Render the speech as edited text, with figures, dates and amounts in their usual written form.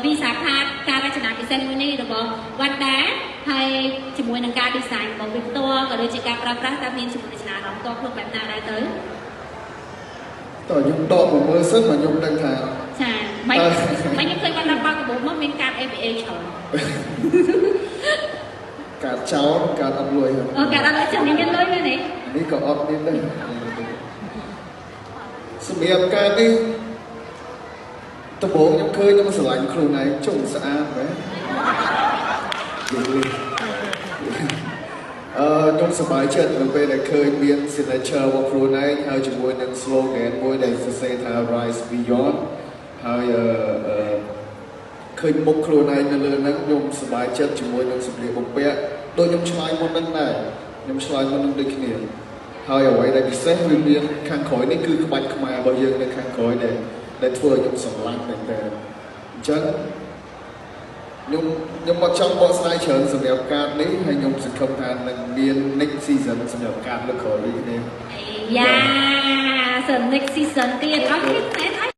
Visa card ការរចនាពិសេសមួយនេះរបស់វណ្ណដាហើយជាមួយនឹងការ design របស់វាផ្ទាល់ក៏ដូចជាការប្រើប្រាស់តើមានជាមួយនឹងចំណាអារម្មណ៍ផ្ទាល់ខ្លួនបែបណាដែរទៅ? តើខ្ញុំដកមកមើលសិនមកខ្ញុំដឹងថា ចាមិនមិនខ្ញុំឃើញវណ្ណដាបើកកាបូបមកមានកាត ABA ច្រើន។ កាតចោលកាតអត់លុយ។ អូកាតអត់លុយចាំនេះមានលុយមែនទេ? នេះក៏អត់មានដែរសម្រាប់ការនេះដំបូងខ្ញុំឃើញខ្ញុំស្រឡាញ់ខ្លួនឯងជុំស្អាតមែនយល់ទេអឺខ្ញុំសប្បាយចិត្តនៅពេលដែលឃើញមាន signature របស់ខ្លួនឯងហើយជាមួយនឹង slogan មួយដែលសរសេរថា "Rise Beyond" ហើយអឺអឺឃើញមុខខ្លួនឯងនៅលើហ្នឹងខ្ញុំសប្បាយចិត្តជាមួយនឹងសម្លៀកបំពាក់ដូចខ្ញុំឆ្លើយមុនហ្នឹងដែរខ្ញុំឆ្លើយមុនហ្នឹងដូចគ្នាហើយអ្វីដែលពិសេសវាមានខាងក្រោយនេះគឺក្បាច់ខ្មែររបស់យើងនៅខាងក្រោយដែលដែលធ្វើឲ្យខ្ញុំស្រឡាញ់មែនតើអញ្ចឹងខ្ញុំខ្ញុំមកចង់បកស្រាយច្រើនសម្រាប់កាតនេះហើយខ្ញុំសង្ឃឹមថានឹងមាន next season សម្រាប់កាតលើកក្រោយនេះគ្នា យ៉ាសិន next season ទៀតអរគុណមែន។